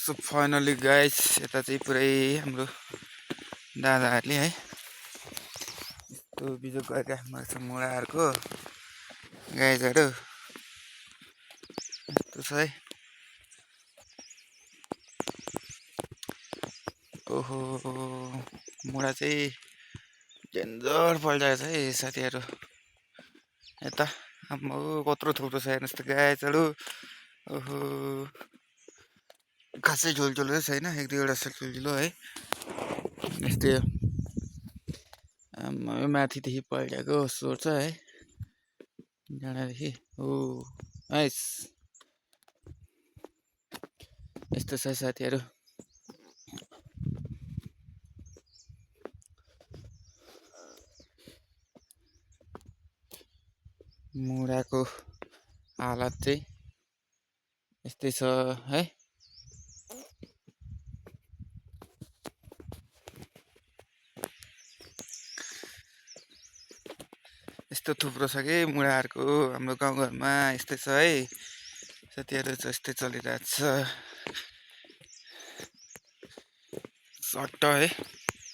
So finally guys यता चाहिँ पुरै हाम्रो दादाहरूले है यस्तो बिजोग गरिराख्नु भएको छ मुढाहरूको गाइजहरू यस्तो छ है। ओहो मुढा चाहिँ डेन्जर पल्टाएको छ है साथीहरू। यता आम्मा कत्रो थुप्रो छ हेर्नुहोस् त गाइजहरू। ओहो खासै झोलझोलो छैन, एक दुईवटा छ ठुल्ठुलो है यस्तै माथिदेखि पल्ट्याएको स्वर छ है डाँडादेखि। ओ नाइस यस्तो छ साथीहरू। मुढाको हालत चाहिँ यस्तै छ है। यस्तो थुप्रो छ कि मुढाहरूको हाम्रो गाउँघरमा यस्तै छ है साथीहरू। जस्तै चलिरहेको छ सट्ट है।